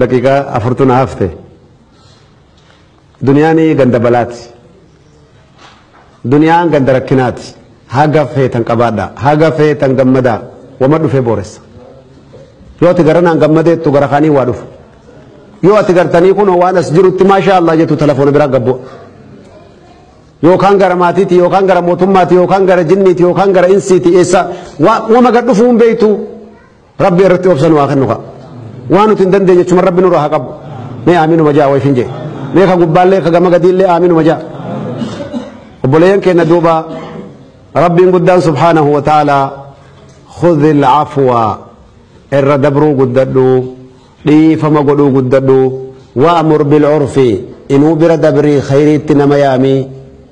Daqiiqaa afurtu na hafte. Duniyaan ganda balaati. Duniyaan ganda rakkinaati. Haga feetan qabaadha. Haga feetan gammadaa. Wama dhufee booressa. Yoo ati gara naan gammadeettu gara kaanii waa dhufu. Yoo ati gartanii kun waan as jirutti maashaa Allah jettu telefoona biraa gabbu'a. Yookaan gara maatiiti, yookaan gara mootummaati, yookaan gara jinniiti, yookaan gara insiiti, eessa wama gad dhufuu hin beektu. Rabbi irratti obsan waa kennu ka'a. Waan nuti hin dandeenye jechuun Rabbi nurraa haa qabu. Mee aaminuma ja'a wayif hin jee. Mee ka gubbaallee ka gama gadiillee aaminuma ja'a. Obboleeyyan keenya duuba Rabbiin guddaan subhaanahu wa ta'ala khudhil afwa irra dabruu guddadhu dhiifama godhuu guddadhu wa'mur bil urfi inuu bira dabrii khayriitti nama yaami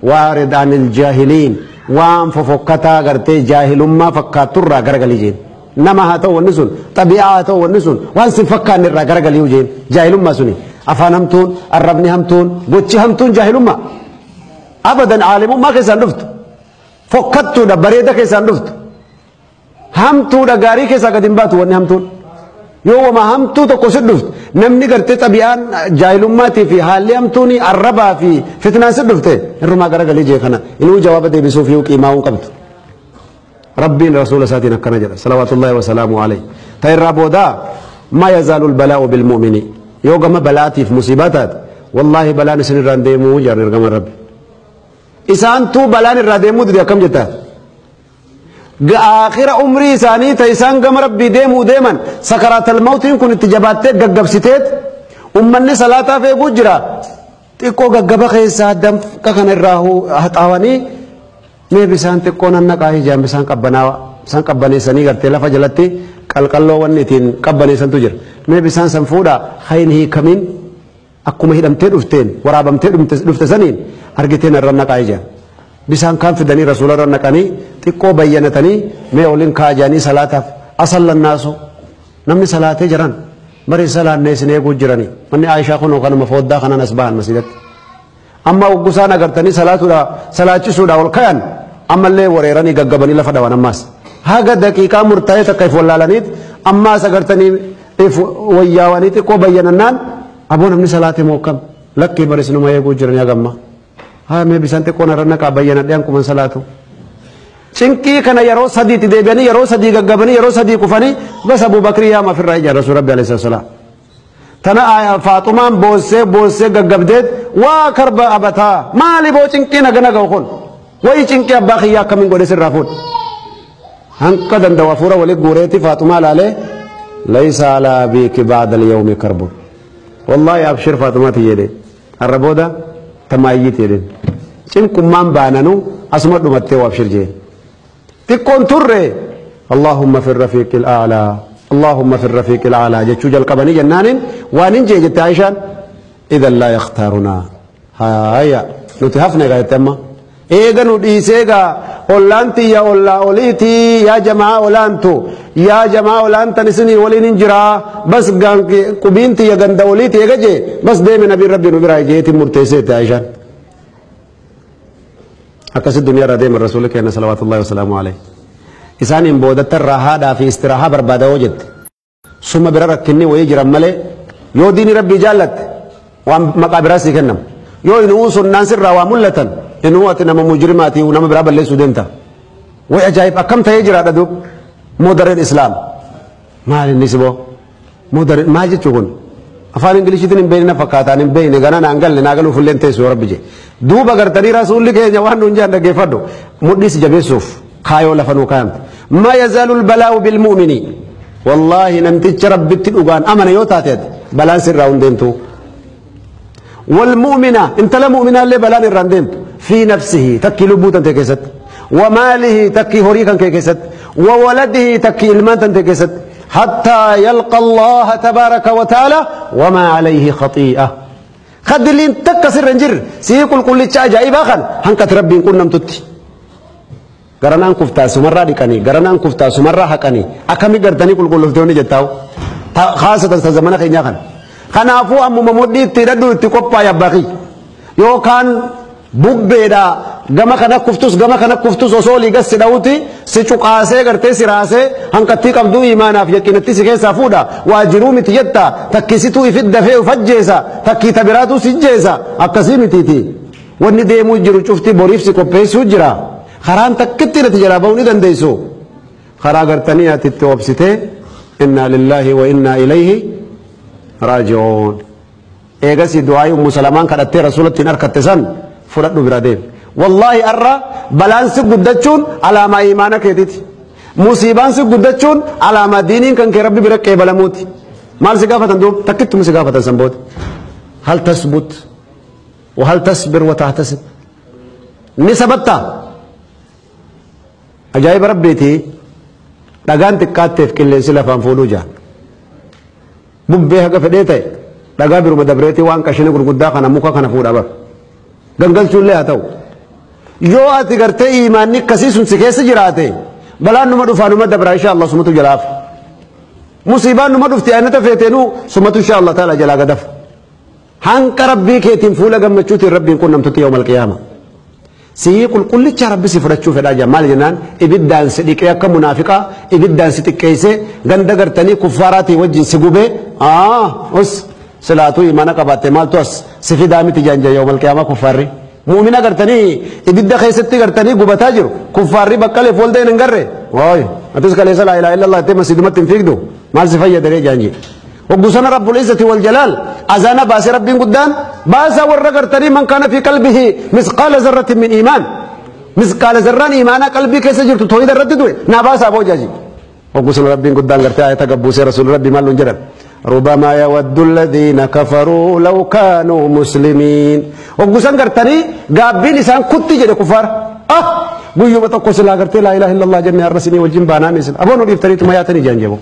waarid anil jaahiliin waan fofokkataa gartee jaahilummaa fakkaatturraa garagalii jeen. Nama haa ta'u wanni sun xabi'aa haa ta'u wanni sun waan sin fakkaanne irraa garagalii jeen jaahilummaa suni afaan hamtuun arrabni hamtuun gochi hamtuun jaahilummaa abadan aalimummaa keessaan dhuftu fokkattuudha bareeda keessaan dhuftu hamtuudha gaarii keessaa gad hin baatu wanni hamtuun yoo wama hamtuu tokko si dhuftu namni gartee xabi'aan jaahilummaatii fi haalli hamtuun arrabaa fi fitnaan si dhufte irrumaa garagalii jee kana inuu jawaaba deebisuuf yoo qiimaa hin qabdu. Rabbiin rasuula isaatiin akkana jedha salawaatullahi wasalaamu alayhi. Ta irraa boodaa ما يزال البلاء بالمؤمن yoo gama balaatiif musiibaa taate wallaahi balaan isin irraan deemuu jedhan ergama rabbi. Isaantuu balaan irraa deemuu dide akkam jettaa? Aakhira umrii isaanii ta isaan gama rabbii deemuu deeman sakaraatal mawtiin kun itti jabaattee gaggabsiteet ummanni salaataaf eeguu jira. Xiqqoo gaggaba keessaa danfa kana irraa haxaawanii mee bisaan xiqqoo nan naqaa ijaan bisaan qabbanaawaa bisaan qabbaneessanii gartee lafa jalatti qalqalloo wanni ittiin qabbaneessantu jira. Mee bisaan san fuudhaa hayin hiikamin akkuma hidhamtee dhufteen waraabamtee dhufte saniin argiteen irra naqaa ijaan. Bisaan kaan fidanii rasuula irra naqanii xiqqoo bayyanatanii mee oliin kaajanii salaataaf asallannaasu namni salaatee jiran bari salaannee isin eeguu jiranii manni Aayishaa kunoo kanuma fooddaa kanaan as bahan masiidatti. Amma hoggusaan agartanii salaatuudha salaachisuudha ol kayan ammallee wareeranii gaggabanii lafa dhawan ammaas. Haga daqiiqaa murtaa'ee takka if wallaalaniit ammaas agartanii if wayyaawanii xiqqoo bayyanannaan aboo namni salaatee moo akkam lakkii bari isinuma eeguu jiranii hagamma. Haa mee bisaan xiqqoon irra naqaa bayyanadhee hanquman salaatu. Cinqii kana yeroo sadiitti deebi'anii yeroo sadii gaggabanii yeroo sadii kufanii bas Abubakrii yaama ofirraa ijaan Rasuul Rabbi alayhi salaam. Tana Faaxumaan boossee boossee gaggabdeet waa karba abataa maali boo cinqii naga naga kun wayi cinqii abbaa kiyyaa akkamiin godhe sirraa fuudhe. Hanqa danda'u hafuura walii guureeti Faaxumaa laalee laysa alaa abiiki ba'da al-yawmi karbun. Wallaahi abshir Faaxumaati jedhe har'a booda tamaayyiiti jedheen. Cinqummaan baananuu asuma dhumattee waa abshir jeen. Xiqqoon turre Allahumma fi rafiiqil a'laa Allahumma fi rafiiqil a'laa jechuu jalqabanii jennaaniin waan hin jee jette Aayishaan idan laa yakhtaarunaa haaya nuti hafne egaa jette amma eega nu dhiisee egaa ollaan tiyya ollaa oliitii yaa jamaa olaantu yaa jamaa olaantan isinii waliin hin jiraa bas qubiin tiyya ganda oliiti eega jee bas deeme nabiin rabbi nu biraa jeetiin murteessee jette Aayishaan. Akkasi duniyaa irraa deeman rasuulli keenya salawaatullahi wasalaamu alayhi. Isaaniin boodatta raahaadhaa fi istiraahaa barbaada yoo jette suma bira rakkinni wayii jiran malee yoo diini rabbii jaallatte waan maqaa biraa sii kennamu yoo inuu sunnaan sirraa waa mul'atan inuu ati nama mujrimaatii nama biraa balleessuu deemta. Way ajaa'ib akkam ta'ee jiraadha duub moodareen islaam maal inni siboo moodareen maal jechuu kun afaan ingiliishiitiin hin beekne fakkaataan hin beekne gana naan galle naa galuuf illee teessu rabbi jee duuba gartanii rasuulli keenya waan nuun jaan dhaggeeffadhu mudhiis jabeessuuf kaayoo lafa nuu kaayamte. ما يزال البلاء بالمؤمن والله نمتج ربي تلقان أمن يوتا تيت بلان سر راوندينتو والمؤمنة انت لا مؤمنة اللي بلان الراندينتو في نفسه تكي لبوتا تكيست وماله تكي هريكا كيست وولده تكي إلمان تكيست حتى يلقى الله تبارك وتعالى وما عليه خطيئة خد اللي تكسر رنجر سيقول كل شيء خن هنكت ربي نكون نمتتي garanaan kuftaa sumarraa dhiqanii garanaan kuftaa sumarraa haqanii akkami gartanii qulqullooftoonni jettaa'u haasatan sa zamana keenyaa kana kanaafuu ammuma mudhii itti hidhadhu itti qophaa'e abbaa kiyya yookaan Bubbeedha gama kana kuftus gama kana kuftus osoo olii gad si dha'uti si cuqaasee gartee si raasee hanqattii qabduu imaanaaf yaqiinatti si keessaa fuudha waa jiruu miti jetta takkisituu ifit dafee uf ajjeesa takkii tabiraatu si jeesa akkasii mitiiti wanni deemuu jiru cufti boriif si qopheessuu jira karaan takkitti irratti jalaa ba'uu ni dandeessu karaa gartanii ati itti obsitee innaa lillaahi wa innaa ilayhi raaji'uun eegasii du'aayii ummu salamaan kadhattee rasuulattiin harkatte san fudhadhu bira deem wallaahi arra balaan si guddachuun alaamaa imaana keetiiti musiibaan si guddachuun alaamaa diiniin kan kee rabbi bira qeebalamuuti maal si gaafatan duub takkittum si gaafatan san booda hal tasbut wa hal tasbir wa tahtasib ni sabatta ajaa'iba rabbiiti dhagaan xiqqaatteef qilleensi lafaan fuudhuu jaan bubbee haga fedhee ta'e dhagaa biruma dabreetii waan qashina gurguddaa kana muka kana fuudha bar gangalchuullee haa ta'u yoo ati gartee imaanni akkasii sun si keessa jiraate balaan numa dhufaa numa dabra insha Allah sumatu jalaaf musiibaan numa dhufti aynata feeteenuu sumatu insha Allah taala jalaa gadaf hanqa rabbii keetiin fuula gammachuutiin rabbiin qunnamtutti yawmal qiyaama sii qulqullicha rabbi si fudhachuu fedhaa jira maal jennaan ibiddaan si dhiqee akka munaafiqaa ibiddaan si xiqqeessee ganda gartanii kuffaaraatii wajjin si gubee us silaatuu imaana qabaatte maaltu as si fidaa miti jaanja yawmal qiyaamaa kuffaarri mu'mina gartanii ibidda keessatti gartanii gubataa jiru kuffaarri baqqalee fuuldeen hin garre waay atis kaleessa laa ilaaha illallah jettee masjidumatti hin fiigdu maal si fayyadare jaanji وقسنا رب العزة والجلال أزانا باس ربي قدام باسا ورقرتني من كان في قلبه مثقال ذرة من إيمان مثقال ذرة إيمانا قلبي كيس جرت توحيد الرد دوي ناباسا أبو جاجي وقسنا ربي قدام قرتي آية قبوسي رسول ربي مال جرب ربما يود الذين كفروا لو كانوا مسلمين وقسنا قرتني قابين إنسان كنت جد كفار قيوم تقوس لا قرتي لا إله إلا الله جميع الرسني والجنبانا مثل أبو نور يفتريت ما ياتني جانجبو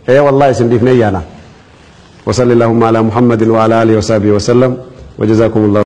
ايه والله سندفني انا وصلى اللهم على محمد وعلى اله وصحبه وسلم وجزاكم الله.